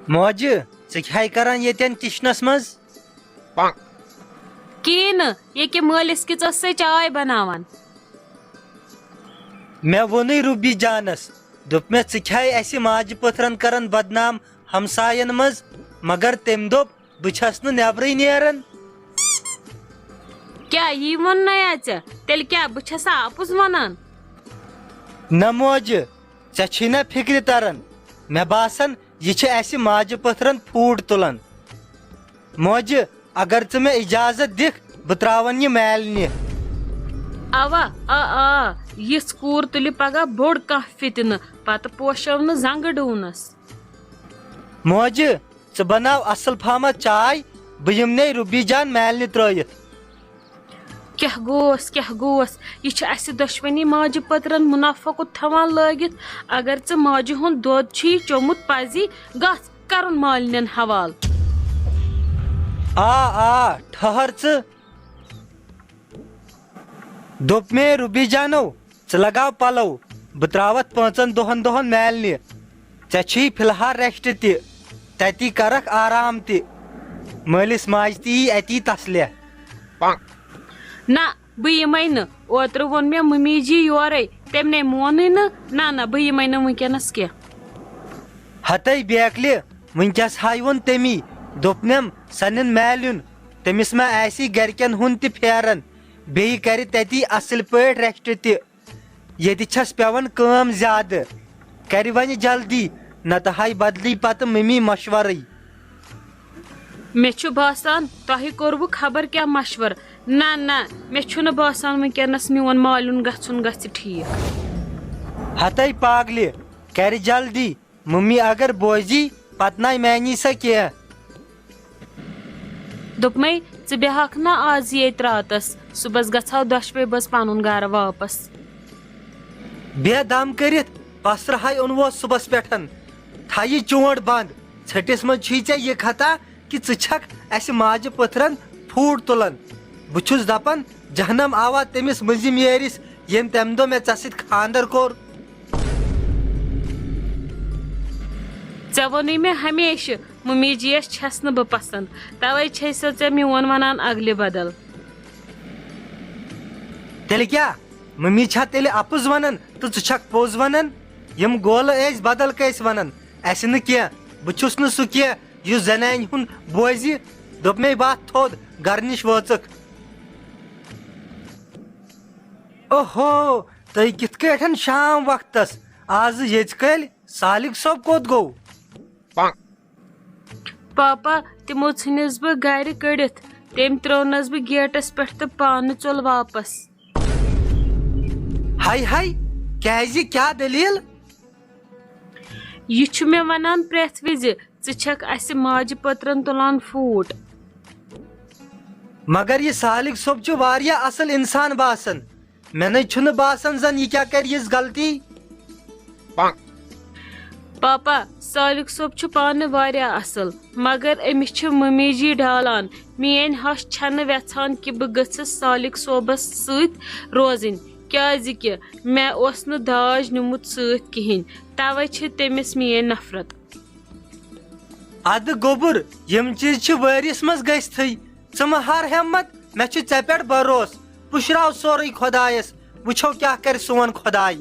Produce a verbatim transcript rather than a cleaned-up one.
موجہِ، ژٕ کیٛاہ کران ییٚتٮ۪ن کچنس منٛز؟ کِہیٖنۍ نہٕ، ییٚکیٛاہ مٲلِس کِژس سۭتۍ چاے بناوان۔ مےٚ ووٚنُے روبی جانس، دوٚپ مےٚ، ژٕ کیٛاہ اسہِ ماجہِ پٔتھرن کران بدنام ہمساین منٛز، مگر تٔمۍ دوٚپ، بہٕ چھَس نہٕ نٮ۪برٕے نیران۔ کیٛاہ یی ووٚن نَیا ژےٚ؟ تیٚلہِ کیٛاہ بہٕ چھَسا اَپُز وَنان؟ نہ موجہِ، ژےٚ چھُے نہ فِکرِ تران۔ مےٚ باسان، یہِ چھِ اَسہِ ماجہِ پٔتھرن پھوٗٹ تُلان۔ موجہِ، اگر ژٕ مےٚ اِجازت دِکھ، بہٕ ترٛاوَن یہِ مالنہِ۔ اوا، آ، آ، یِژھ کوٗر تُلہِ پگاہ بوٚڑ کانٛہہ فِتنہٕ، پتہٕ پوشو نہٕ زنٛگہٕ ڈوٗنس۔ موجہِ، ژٕ بناو اصل پہمتھ چاے، بہٕ یِمنے روبی جان مالنہِ ترٲوِتھ۔ کیٛاہ گوس، کیٛاہ گوس؟ یہِ چھِ اسہِ دۄشوٕنی ماجہِ پٔترن منافقت تھاوان لٲگِتھ۔ اگر ژٕ ماجہِ ہُنٛد دۄد چھُے چومُت پزی، گژھ کرُن مالنٮ۪ن حوال۔ آ، آ، ٹھہر ژٕ۔ دوٚپ مےٚ، روبی جانو، ژٕ لگاو پلو، بہٕ ترٛاوتھ پانٛژن دۄہن دۄہن مالنہِ۔ ژےٚ چھُے فی الحال rest تہِ، تتی کرکھ آرام تہِ۔ مٲلِس ماجہِ تہِ یی اتی تسلے۔ نہ، بہٕ یِمے نہٕ۔ اوترٕ ووٚن مےٚ ممی جی یورے، تٔمۍ نے مونٕے نہٕ۔ نہ، نہ، بہٕ یِمے نہٕ وٕنکیٚنس کینٛہہ۔ ہتے بیکلہِ، وٕنکیٚس ہاے ووٚن تٔمی، دوٚپنم، سۄ نِن مالِیُن۔ تٔمِس ما آسی گرِکٮ۪ن ہُنٛد تہِ پھیران، بیٚیہِ کرِ تتی اصل پٲٹھۍ rest تہِ۔ ییٚتہِ چھس پٮ۪وان کٲم زیادٕ۔ کرِ وۄنۍ جلدی، نتہٕ ہاے بدلی پتہٕ ممی مشورٕے۔ مےٚ چھُ باسان، تۄہہِ کوٚروٕ خبر کیٛاہ مشورٕ۔ نہ، نہ، مےٚ چھُنہٕ باسان وٕنکیٚنس میون مالیُن گژھُن گژھِ ٹھیٖک۔ ہتے پاگلہِ، کرِ جلدی، ممی اگر بوزی، پتہٕ ناے میانی سۄ کینٛہہ۔ دوٚپمَے، ژٕ بیٚہکھ نا آز ییٚتہِ راتس، صُبحس گژھو دۄشوے بٲژ پنُن گرٕ واپس۔ بے دم کٔرِتھ پسرٕ ہاے اوٚنوس صُبحس پٮ۪ٹھ۔ تھایہِ چونٛٹھ بنٛد۔ ژھٔٹِس منٛز چھُے ژےٚ یہِ خطا کہِ ژٕ چھکھ اسہِ ماجہِ پٔتھرن پھوٗٹ تُلان۔ بہٕ چھُس دپان، جہنم آوا تٔمِس مٔنٛزِم یٲرِس، ییٚمۍ تمہِ دۄہ مےٚ ژےٚ سۭتۍ خانٛدر کوٚر۔ ژےٚ ووٚنُے مےٚ ہمیشہٕ، ممی جی یس چھس نہٕ بہٕ پسند، توے چھے سۄ ژےٚ میون ونان اگلہِ بدل۔ تیٚلہِ کیٛاہ؟ ممی چھا تیٚلہِ اپُز ونان تہٕ ژٕ چھکھ پوٚز ونان؟ یِم گولہٕ ٲسۍ بدل کٲنٛسہِ ونان، اسہِ نہٕ کینٛہہ۔ بہٕ چھُس نہٕ سُہ کینٛہہ یُس زنانہِ ہُنٛد بوزِ۔ دوٚپ مے وتھ تھوٚد، گرٕ نِش وٲژٕکھ۔ اوہو، تُہۍ کِتھ کٲٹھۍ شام وقتس آزٕ ییٚژِ کٲلۍ؟ سالِک صٲب کوٚت گوٚو؟ پاپا، تِمو ژھٕنِس بہٕ گرِ کٔڑِتھ۔ تٔمۍ ترٛٲونس بہٕ گیٹس پٮ۪ٹھ تہٕ پانہٕ ژوٚل واپس۔ ہاے ہاے، کیازِ؟ کیٛاہ دٔلیٖل؟ یہِ چھُ مےٚ ونان پرٛٮ۪تھ وِزِ، ژٕ چھکھ اسہِ ماجہِ پٔترن تُلان پھوٗٹ۔ مگر یہِ سالِک صٲب چھُ واریاہ اصل انسان باسان۔ مےٚ نَے چھُنہٕ باسان زن یہِ کیٛاہ کرِ یِژھ غلطی۔ پاپا، سالِک صٲب چھُ پانہٕ واریاہ اصل، مگر أمِس چھِ ممی جی ڈالان۔ میٲنۍ ہش چھنہٕ وٮ۪ژھان کہِ بہٕ گٔژھٕس سالِک صٲبس سۭتۍ روزٕنۍ، کیازِ کہِ مےٚ اوس نہٕ داج نیومُت سۭتۍ کِہینۍ، توے چھِ تٔمِس میٲنۍ نفرت۔ ادٕ گوٚبُر، یِم چیٖز چھِ وٲرِس منٛز گٔژھتھٕے۔ ژٕ مہ ہار ہٮ۪مت، مےٚ چھُ ژےٚ پٮ۪ٹھ بھروسہٕ۔ پُشراو سورُے خۄدایس، وٕچھو کیٛاہ کرِ سون خۄداے۔